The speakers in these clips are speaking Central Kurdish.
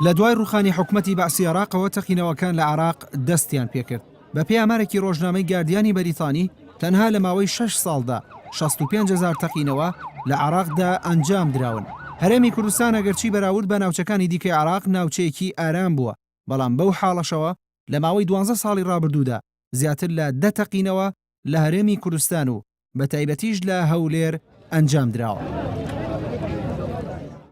لە دوای ڕووخانی حکومەتی بەعسی عێراقەوە تەقینەوەکان لە عێراق دەستیان پێکرد. بەپێی ئامارێکی ڕۆژنامەی گاردیانی بەریتانی، تەنها لە ماوەی شەش ساڵدا 65 هەزار تەقینەوە لە عێراقدا ئەنجام دراون. هەرێمی کوردستان ئەگەرچی بەراورد بە ناوچەکانی دیکەی عێراق ناوچەیەکی ئارام بووە، بەڵام بەو حاڵەشەوە لە ماوەی دوانزە ساڵی ڕابردوودا زیاتر لە دە تەقینەوە لە هەرێمی کوردستان و بەتایبەتیش لە هەولێر ئەنجام دراوە.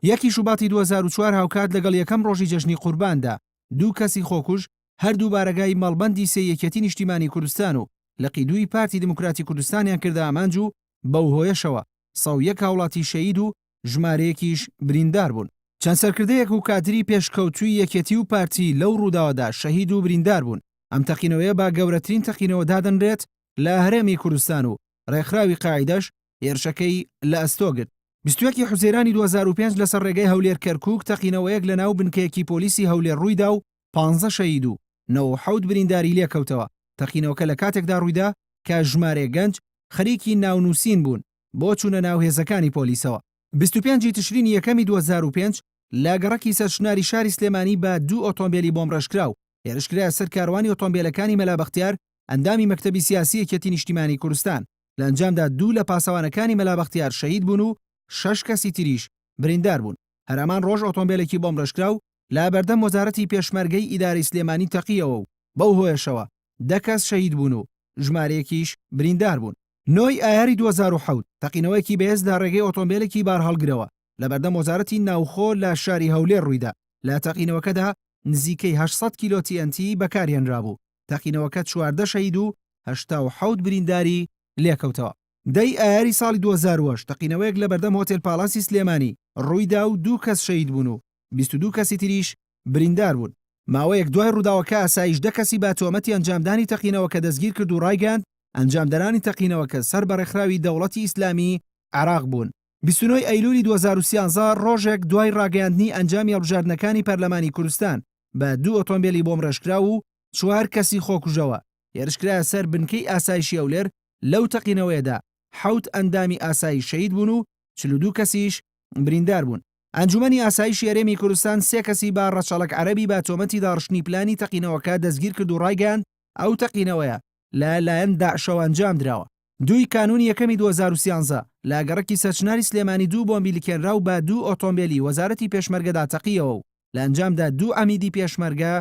یەکی شوباتی 2004 هاوکات لەگەڵ یەکەم ڕۆژی جەژنی قورباندا دوو کەسی خۆکوژ هەردوو بارەگای مەڵبەندی سێی یەکێتی نیشتیمانی کوردستان و لقی دووی پارتی دیموکراتی کوردستانیان کردە ئامانج و بەو هۆیەشەوە 101 هاوڵاتی شەهید و ژمارەیەکیش بریندار بوون. چەند سەرکردەیەک و کادری پێشکەوتووی یەکێتی و پارتی لەو ڕووداوەدا شەهید و بریندار بوون. ئەم تەقینەوەیە بە گەورەترین تەقینەوە دادەنرێت لە هەرێمی کوردستان و ڕێکخراوی قاعیدەش هێرشەکەی لە ئەستۆ گرت. 21 ی حوزەیرانی 2005 لەسەر ڕێگەی هەولێر-کەرکووک تەقینەوەیەک لەناو بنکەیەکی پۆلیسی هەولێر ڕوویدا و پانزە شەهید و 97 برینداری لێکەوتەوە، تەقینەوەکە لە کاتێکدا ڕوویدا کە ژمارەیەک گەنج خەریکی ناونووسین بوون بۆ چوونە ناو هێزەکانی پۆلیسەوە. 25 ی تشرینی یەکەمی 2005 لە گەڕەکی سەرچناری شاری سلێمانی بە دوو ئۆتۆمبێلی بۆمبڕێژکراو هێرشکرایە سەر کاروانی ئۆتۆمبێلەکانی مەلا بەختیار ئەندامی مەکتەبی سیاسی یەکێتی نیشتیمانی کوردستان، لە ئەنجامدا دوو لە پاسەوانەکانی مەلا بەختیار شەهید بوون و شەش کەسی تریش بریندار بوون. هەر هەمان ڕۆژ ئۆتۆمبێلێکی بۆمبڕێژکراو لە بەردەم وەزارەتی پێشمەرگەی ئیدارەی سلێمانی تەقییەوە و بەو هۆیەشەوە دە کەس شەهید بوون و ژمارەیەکیش بریندار بوون. نۆی ئایاری 2007، تەقینەوەیەکی بەهێز لە ڕێگەی ئۆتۆمبێلێکی بارهەڵگرەوە لە بەردەم وەزارەتی ناوخۆ لە شاری هەولێر ڕوویدا، لە تەقینەوەکەدا نزیکەی 800 کیلۆ TNT بەکارهێنرابوو، تەقینەوەکە 14 شەهید و 87 برینداری لێکەوتەوە. دە ی ئایاری ساڵی 2008، تەقینەوەیەک لە بەردەم هۆتێل پاڵاسی سلێمانی ڕوویدا و دوو کەس شەهید بوون و 22 کەسی تریش بریندار بوون. ماوەیەک دوای ڕووداوەکە ئاسایش دە کەسی بە تۆمەتی ئەنجامدانی تەقینەوەکە دەستگیرکرد و ڕایگەیاند، ئەنجامدەرانی تەقینەوەکە سەر بە ڕێکخراوی دەوڵەتی ئیسلامی عێراق بوون. 29 ی ئەیلولی 2013 ڕۆژێک دوای ڕاگەیاندنی ئەنجامی هەڵبژاردنەکانی پەرلەمانی کوردستان بە دوو ئۆتۆمبێلی بۆمبڕێژکراو و چوار کەسی خۆکوژەوە هێرشکرایە سەر بنکەی ئاسایشی هەولێر، لەو تەقینەوەیەدا حەوت ئەندامی ئاسایش شەهید بوون و 42 کەسیش بریندار بوون. ئەنجومەنی ئاسایشی هەرێمی کوردستان سێ کەسی بە ڕەچەڵەک عەرەبی بە تۆمەتی داڕشتنی پلانی تەقینەوەکە دەستگیرکرد و ڕایگەیاند ئەو تەقینەوەیە لە لایەن داعشەوە ئەنجامدراوە. دووی کانوونی یەکەمی 2013، لە گەڕەکی سەرچناری سلێمانی دوو بۆمبی لکێنراو بە دوو ئۆتۆمبێلی وەزارەتی پێشمەرگەدا تەقییەوە و لە ئەنجامدا دوو عەمیدی پێشمەرگە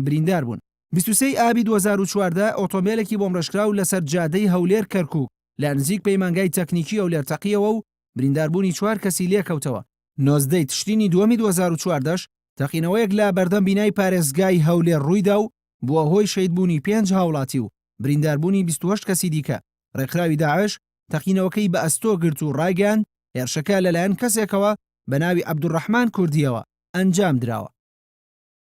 بریندار بوون. 23 ی ئابی 2014، ئۆتۆمبێلێکی بۆمبڕێژکراو لەسەر جادەی هەولێر-کەرکووک لە نزیک پەیمانگای تەکنیکی هەولێر تەقییەوە و برینداربوونی چوار کەسی لێکەوتەوە. 19 ی تشرینی دووەمی 2014 ش تەقینەوەیەک لە بەردەم بینای پارێزگای هەولێر ڕوویدا و بووە هۆی شەهیدبوونی پێنج هاوڵاتی و برینداربوونی 28 کەسی دیکە، ڕێکخراوی داعش تەقینەوەکەی بە ئەستۆ گرت و ڕایگەیاند، هێرشەکە لەلایەن کەسێکەوە بە ناوی عەبدولڕەحمان کوردییەوە ئەنجام دراوە.